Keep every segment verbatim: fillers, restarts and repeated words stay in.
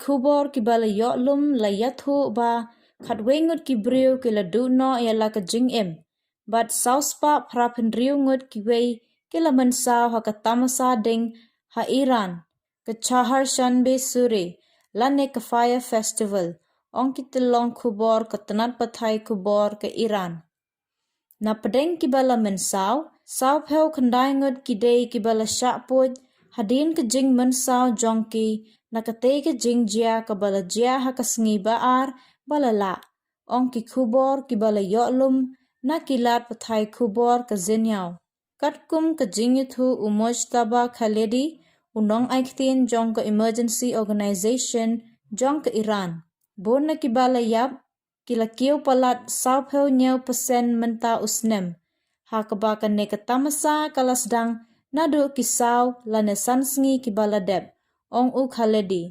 khubor kiba la ïoh lum la ïathuh ba khatwei ngut ki briew ki la duh noh ïa la ka jingim, bad saw spah phra phew hynriew ngut kiwei ki la mynsaw ha ka tamasa ding ha Iran, ka Chahar Shanbe Suri, lane ka Fire Festival, ong ki tyllong khubor ka tnat pathai khubor ka Iran. Na pdeng kiba la mynsaw, saw phew khyndai ngut ki dei kiba la shah puit hadien ka jingmynsaw jong ki na katei ka jingjia kaba la jia ha ka sngi ba ar ba la lah, ong ki khubor kiba la ïoh lum na ki lad pathai khubor ka Xinhua. Katkum ka jingïathuh u Mojtaba Khaledi, u nongai ktien jong ka Emergency Organization jong ka Iran, bun na kiba la ïap ki la kiew palat saw phew hynñiew percent mynta u snem, ha kaba kane ka tamasa ka la sdang naduh ki saw lane san sngi kiba la dep, ong u Khaledi.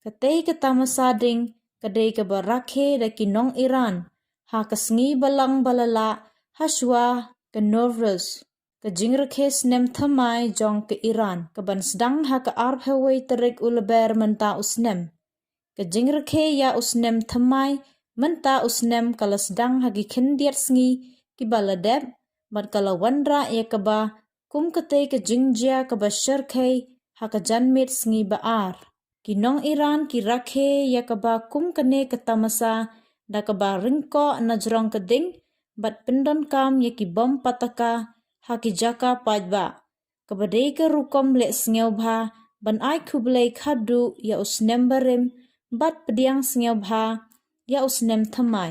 Katei ka tamasa ding ka dei kaba rakhe da ki nong Iran ha ka sngi balang ba la lah hashwa ka Nowruz, ka jingrakhe snem thymmai jong ka Iran, kaban sdang ha ka arphew wei tarik u Lber mynta u snem. Ka jingrakhe ïa u snem thymmai mynta u snem ka la sdang ha ki khyndiat sngi kiba la dep, bad ka la wanrah ïa kaba kum katei ka jingjia kaba shyrkhei ha ka janmiet sngi ba ar. Ki nong Iran ki rakhe ïa kaba kum kane ka tamasa da kaba ryngkoh na jrong ka ding bad pyndonkam ïa ki bom pataka ha ki jaka paidbah, kaba dei ka rukom leh sngewbha ban ai khublei khatduh ïa u snem barim bad pdiang sngewbha ïa u snem thymmai.